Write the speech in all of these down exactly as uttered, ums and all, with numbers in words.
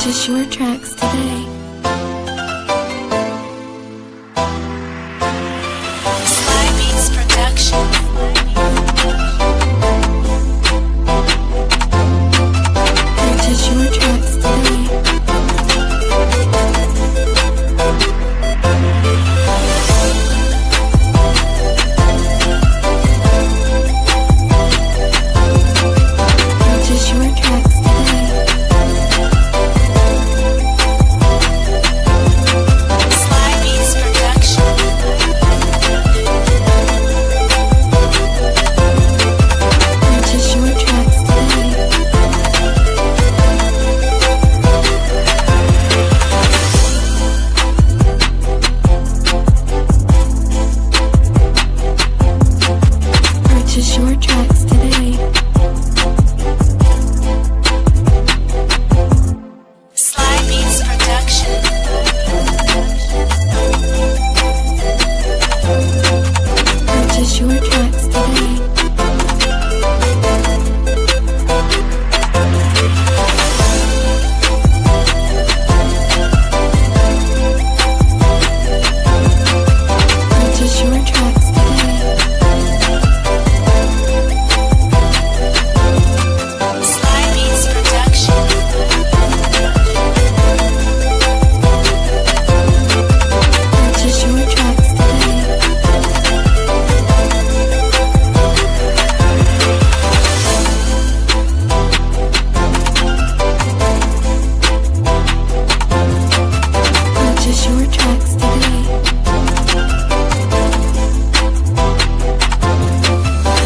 Purchase your tracks today. Sly Beats Production. Purchase your tracks today. Purchase your tracks today. Sly Beats Production. Purchase your tracks today. Purchase your tracks today. Sly Beats Production. Purchase your tracks today. Purchase your tracks today. Sly Beats Production. Purchase your tracks today. Purchase your tracks today.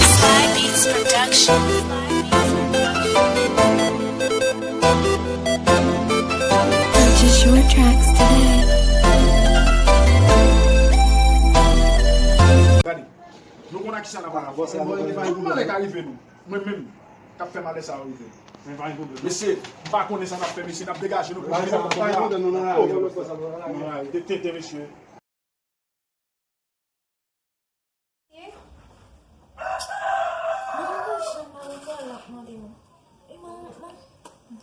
Sly Beats Production. Purchase your tracks today. Gade, nou konn a kisa n ap pale. Tout malè ka rive nou. Mwen menm, k ap fè malè sa yo rive. Mesye, m pa konnen sa n ap fè, mesye, n ap degaje nou pou vin nan kòb la. Te tenten, mesye. Mwen pa janm al ekòl, l ap mande mwen. E mwen, mwen,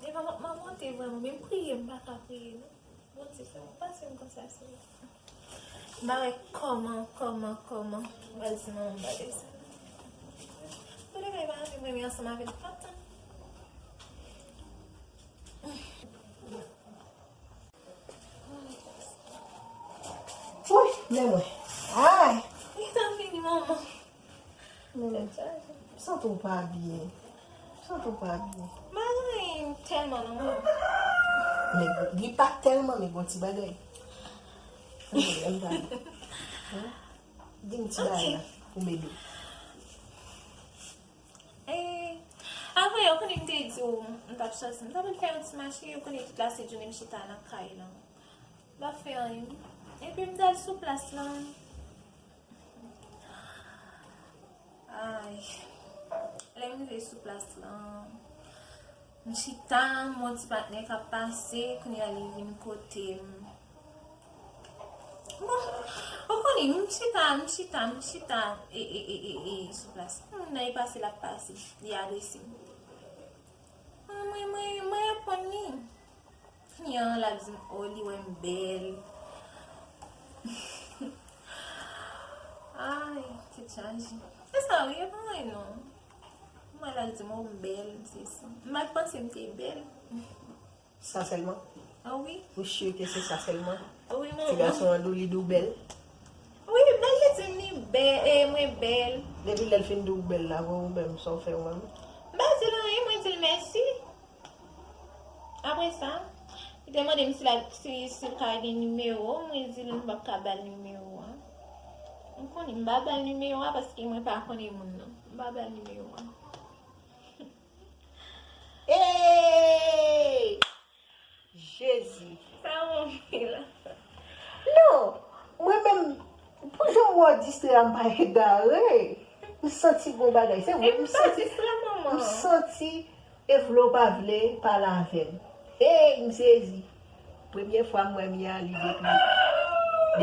e mwen, mwen monte vrèman, menm priye, m pa ka priye, non. Bondye, fè m pase m konsa, Senyè. M pa wè kòman, kòman, kòman m pral di manman m bagay sa. Pou de bagay pa anvi mwen, men ansanm avè l, pa tann. Woy, men mwen. Ay! Li t ap vini, manman. Men mwen. Tèt chaje. M santi w pa byen. M santi w pa byen. M pa gen anyen tèlman nan mwen. Men li pa tèlman, men gon ti bagay. Ann pale, ann pale. Di m ti bagay la pou m ede w. Eh, avan yè, ou konnen m te di w, m t ap sòti, m t ap al fè yon ti mache, ou konnen tout lasent jounen m chita nan kay lan. M pa fè anyen. Epi m t al sou plas lan. Ay. Lè m rive sou plas lan, m chita, m wè yon ti patnè k ap pase, kounye a li vin kote m. Bon, ou konnen, m chita, m chita, m chita, e, e, e, e, e, sou plas. Moun nan e pase, l ap pase, li adrese m. Mwen, mwen, mwen, mwen reponn li. Kounye a, l ap di m, o, li wè m bèl. Ay, tèt chaje. Se sa, wi, e pa anyen, non. Mwen, l ap di m, o, m bèl, se sa. M pa t panse m te bèl. Sa sèlman? Ah wi. Ou si ke se sa sèlman? Ah wi, ti gason an di w li di w bèl? Wi, bèl li di m li bèl, e mwen bèl. Depi lè l fin di w bèl la, bon, ou menm, sa w fè ou menm? M pa di l anyen, mwen di l mèsi. Apre sa, li te mande m si l a, si, si l ka gen nimewo, mwen di l m p ap ka ba l nimewo a. M konnen m pa ba l nimewo a paske mwen pa konnen moun nan. M pa ba l nimewo a. Ey! Jezi. Sa w anvi la? Non, mwen menm, pou jan m wè w distrè a, m pa egare. M santi gon bagay. Se vre, m santi, m santi e vle w pa vle pale avè m. Ey, m sezi. Premye fwa m wè Mialy depi,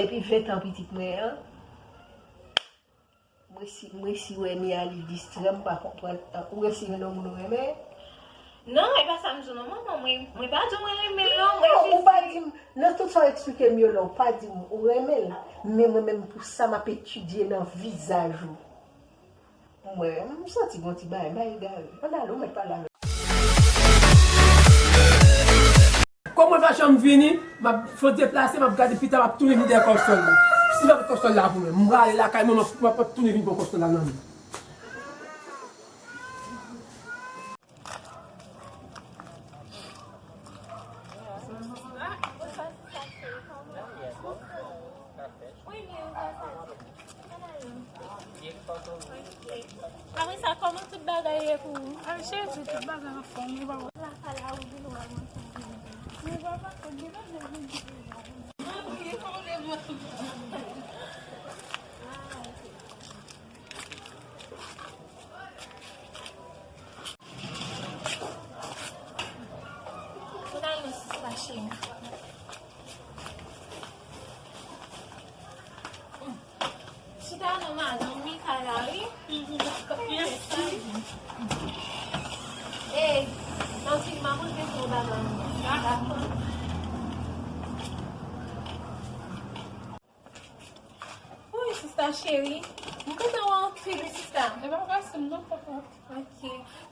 depi ven tan pitit mwen an. M resi, m resi wè Mialy distrè, m pa konprann. Ou resi jwenn yon moun ou renmen. Non, e pa sa m di w non, manman. Mwen, mwen pa di w mwen renmen l non. Mwen non, ou pa di m, nan tout sa w eksplike m yo la, ou pa di m ou renmen l. Men mwen menm pou sa m ap etidye nan vizaj ou. Mwen, m santi gon ti bagay, bagay egare. Ann ale, ou mèt pale avè m. Kòm mwen pa janm vini, m ap fè deplase, m ap gade pita, m ap tounen vin dèyè kòsòl la. Si m ap kòsòl la pou mwen, m prale lakay mwen, m ap, m ap tounen vin pran kòsòl la nan men. Apre sa, kòman tout bagay ye pou ou? Ay, cheri, tout bagay anfòm, ou pa wè. Kounye a non, sista cheri. Chita non, madanm, wi, kay la, wi. Mèsi. Ey, nan fim, m ap montre w bagay. Dakò. Wi, sista cheri. M kontan wè w anpil, wi, sista. E pa fasil non, papa. Ok.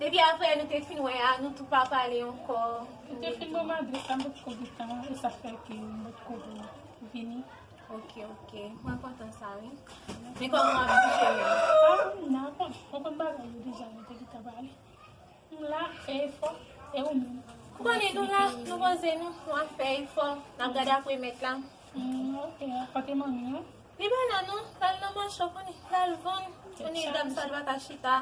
Depi apre nou te fin wè a, nou tou pa pale ankò. Ou te fin ban m adrès la, m potko gen tan, e sa fè ke m potko vini. Ok, ok. Mwen kontan sa, wi. Men kòman w ap bouje menm? Ah, m la, bon, ou konn bagay yo deja, nou te gentan pale. M la, fè efò, e ou menm? Ou konnen nou la, nou poze nou, nou ap fè efò, n ap gade apre mèt la. Hmm, ok, kote manmi an? Li pa la non, l al nan mache, ou konnen, l al vann. Konnen dam sa, li pa ka chita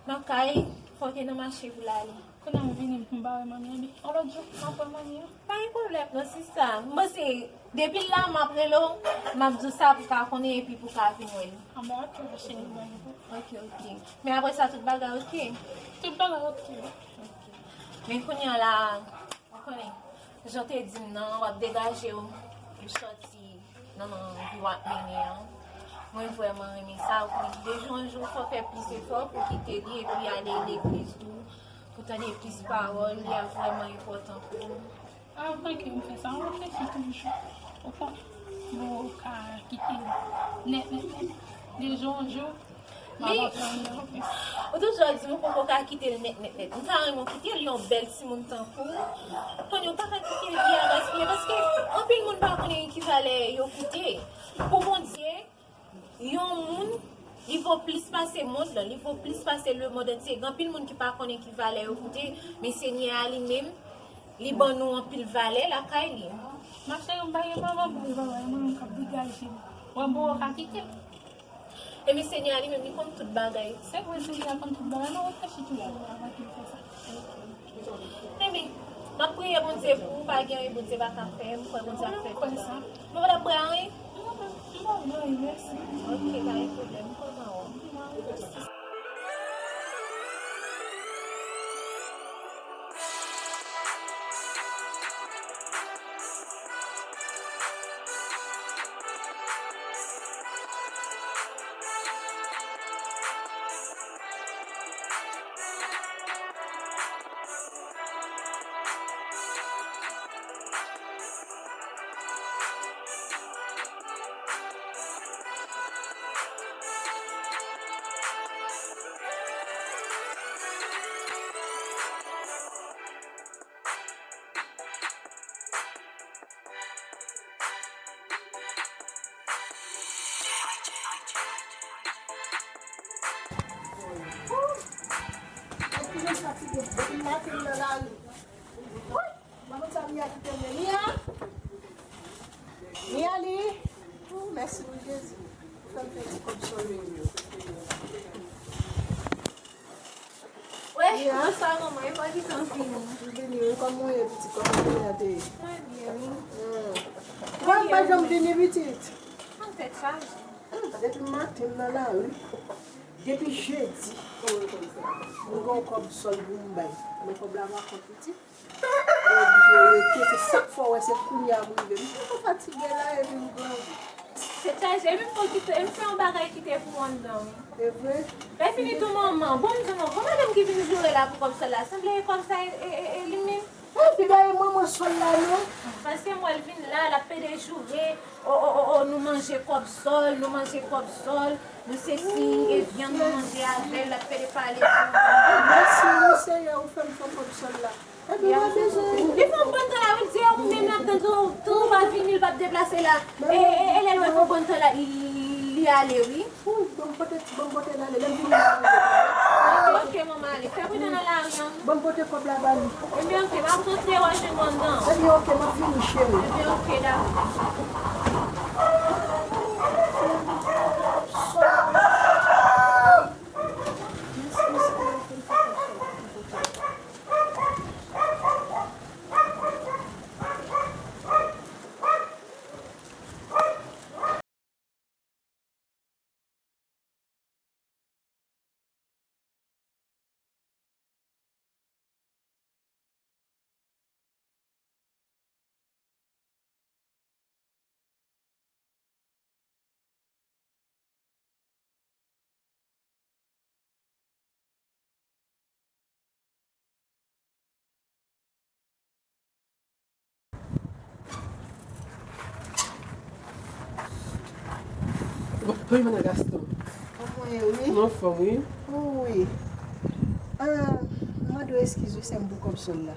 nan kay, fòk li nan mache pou l ale. Kounye a m vini, m pa wè manmi an, ebyen, yon lòt jou, m ap wè manmi an. Pa gen pwoblèm non, sista. M panse, depi l la, m ap rele w, m ap di w sa pou w ka konnen epi pou w ka vin wè l. Anben, ok, ma cheri, bye. Ok, ok. Men apre sa, tout bagay ok? Tout bagay ok. Ok. Men kounye a la, ou konnen, jan w te di m nan, w ap degaje w, ou sòti nan vi w ap mennen an. Mwen vrèman renmen sa, ou konnen, de jou an jou, fò w fè plis efò pou w kite li, epi ale legliz tou, pou w tande plis pawòl, li ap vrèman enpòtan pou ou. Avan ke m fè sa, m reflechi toujou. Ou konprann? Bon, ou ka kite l nèt, nèt, nèt. De jou an jou, m ap aprann anplis. Ou toujou ap di m ou poko ka kite l nèt, nèt, nèt. M ta renmen w kite l, yon bèl timoun tankou w. Kounye a ou pa ka kite l vye a gaspiye, paske anpil moun pa konnen ki valè yo koute. Pou Bondye, yon moun, li vo plis pase mond lan, li vo plis pase lemonn antye. Gen anpil moun ki pa konnen ki valè yo koute, men Senyè a li menm, li ban nou anpil valè lakay li. Ma cheri, m pa gen manman pou li, papa, e mwen menm k ap degaje m. Mwen bon, ou ka kite m. Ebyen, Senyè a li menm, li konn tout bagay. Se vre, Senyè a konn tout bagay, men reflechi toujou avan ke m fè sa. Ebyen, m ap priye Bondye pou ou, pa gen anyen Bondye pa ka fè, m kwè Bondye ap fè tout sa. Mwen pa t ap pran anyen? Non, non, non, mèsi. Ok, pa gen pwoblèm, m kontan wè w. Depi maten m nan lari. Wouy! Manman sa Mia kite m ye. Mia! Mia li! Ou, mèsi wi Jezi. Ou fè m fè ti kòb sòl mwen yo. Wè, Mia. Bonswa manman, e pa gentan vini. M vini wi, kòman w ye pitit? Kòman jounen an te ye? Trè byen wi. Hmm. Wè, m pa janm vini pitit. An tèt chaje. Hmm, depi maten m nan lari. Depi jedi, m gen yon kòb sòl pou m bay. Men kòb la pa kont pitit. Mwen oblije rete, se sa k fè w wè se kounye a m rive. M poko fatige la epi m grandi. Se Chaje, epi m fè kite, m fè yon bagay kite pou anndan, wi. E vre? Lè fini tou manman. Bon, m di non, kòman madanm ki vin joure la pou kòb sòl la? Sanble e kòb sa e, e, e, e li menm? Epi dayè manman sòl la non. Paske m wè l vin la, l ap pede joure, o, o, o, o, nou manje kòb sòl, nou manje kòb sòl, nou se si, e vyann nou manje avè l, l ap pede pale. Mèsi, wi, Seyè, ou fè m fè kòb sòl la. Epi mwen bezwen. Li fè yon bon tan la, wi, l di, ou menm l ap tann tou, tou pa vini, l p ap deplase la. E, e, e, lè l wè fè yon bon tan la, li, li ale, wi. Wi, ban m pote, ban m pote l ale, lè m vini m ap pote. Ok, manman, ale. Fè pridan nan lari an. Ban m pote kòb la ba li. Ebyen, ok, m ap rantre, w a jwenn mwen anndan. Ebyen, ok, m ap vini, cheri. Ebyen, ok, dakò. Bon, kòman Gaston? Anmwey, wi. Ou anfòm, wi. Wi. Ah, m mande w eskiz, wi, sè m, pou kòb sòl la.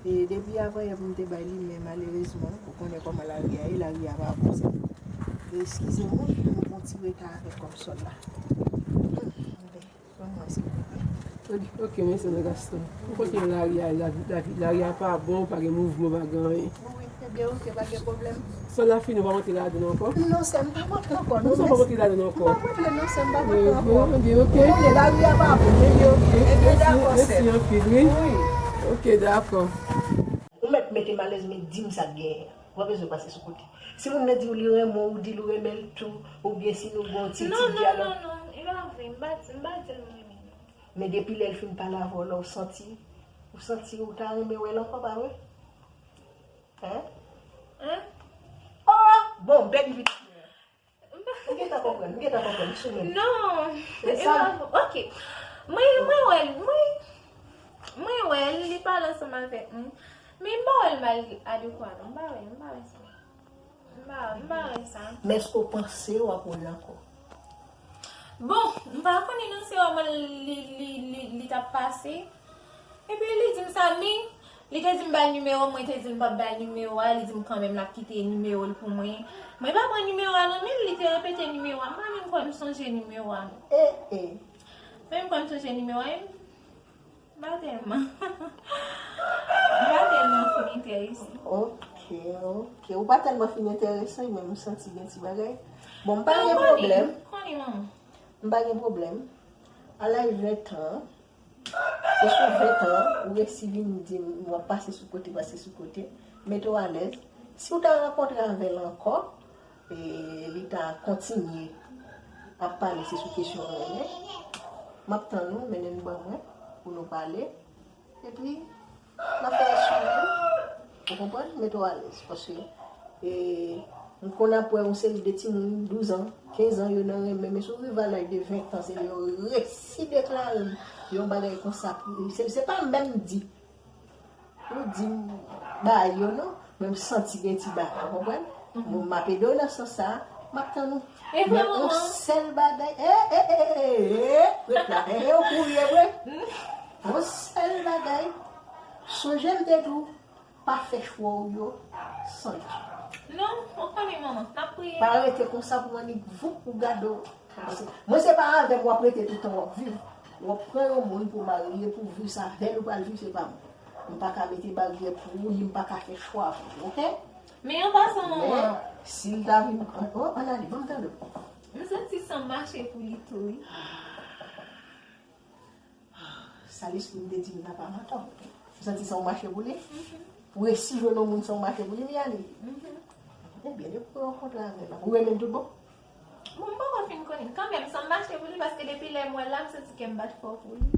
E depi avanyè pou m te bay li, men malerezman, ou konnen kòman lari a ye, lari a pa bon, sè m. E eskize m, wi, m gon ti reta avèk kòb sòl la. Hmm, anben. Ban mwen, silvouplè. Ok, ok, mèsi, Gaston. Ou konn lari a, lari, lari, lari a pa bon, pa gen mouvman, pa gen anyen. Wi, ebyen, ok, pa gen pwoblèm. Sòl la fini, ou pa monte ladan l ankò? Non, sè m, pa monte ankò, non, mèsi. Ou pa monte ladan l ankò? M pa monte, non, sè m, pa monte ankò. Ebyen, ok. Ou konnen lari a pa bon, ebyen, ok. Ebyen, dakò, sè m. Mèsi anpil, wi. Wi. Ok, dakò. Ou mèt mete m alèz, men di m sa k genyen. Ou pa bezwen pase sou kote. Si moun nan di w li renmen w, ou di l ou renmen l tou, oubyen si nou gen yon ti, ti dyalòg. Non, non, non, non, e pa vre, m pa, m pa di l m renmen l. Men depi lè l fin pale avè w la, ou santi, ou santi ou ta renmen wè l ankò, pa vre? Hein? Hein? Oh! Bon, bèl vit. M pa M gentan konprann, m gentan konprann, m sou menm. Non, e sa? E pa vre. Ok. Mwen, mwen wè l, mwen, mwen wè l, li pale ansanm avèk mwen. Men m pa wè l mal adekwa, non. M pa wè, m pa wè sa. M pa, m pa wè sa. Men èske w panse w ap wè l ankò? Bon, m pa konnen non se kòman li, li, li, li t ap pase. Epi li di m sa, men li te di m ba l nimewo, mwen te di l m p ap ba l nimewo a, li di m kanmenm l ap kite nimewo l pou mwen. Mwen pa pran nimewo a nan men l, li te repete nimewo a, m pa menm kwè m sonje nimewo a non. Eh, eh. Menm kwè m sonje nimewo a, m pa tèlman, m pa tèlman fin enterese. Ok, ok. Ou pa tèlman fin enterese, men m santi gen ti bagay. Bon, m pa gen pwoblèm. Konnen, konnen manman. M pa gen pwoblèm. A laj ven tan, Se sou ven tan, ou resi vin di m w ap pase sou kote, pase sou kote, mete w alèz. Si w ta rankontre avè l ankò, e, li ta kontinye ap pale, se sou kesyon renmen, m ap tann ou, mennen l ban mwen, pou nou pale. Epi, n ap fè swiv. Ou konprann? Mete w alèz. Paske, e, m konn ap wè yon seri de timoun, douz an, kenz an, yo nan renmen, men si w rive a laj de ven tan, se lè yo resi deklare m yon bagay konsa pou, se, se pa m menm di. Ou di m bay yo non, men m santi gen ti bagay, ou konprann? Bon, m ap ede w nan sans sa a, m ap tann ou. E vre, manman. Men yon sèl bagay, e, e, e, e, e, ret la, e, e, ou kouri, e vre? Yon sèl bagay, sonje m te di w, pa fè chwa w yo san li. Non, ou konnen manman, n ap priye. Pa rete konsa pou annik voup ou gade w. Mwen se pa avè m w ap rete toutan w ap viv. W ap pran yon moun pou marye, pou viv sa avè l ou pral viv, se pa mwen. M pa ka mete baryè pou ou, ni m pa ka fè chwa pou ou, ok? Men an pasan, manman. Men, si l ta vin, oh, ann ale, ban m tande w. M santi san m mache pou li tou, wi. Sa lespri m te di m nan pa mantò. Ou santi san w mache pou li? Mhm. Ou resi jwenn yon moun san w mache pou li, Miali? Mhm. Ebyen, depi w rankontre avè l, ou renmen l tout bon? Bon, m poko fin konnen. Kanmenm, san m mache pou li, paske depi lè m wè l la, m santi kè m bat fò pou li.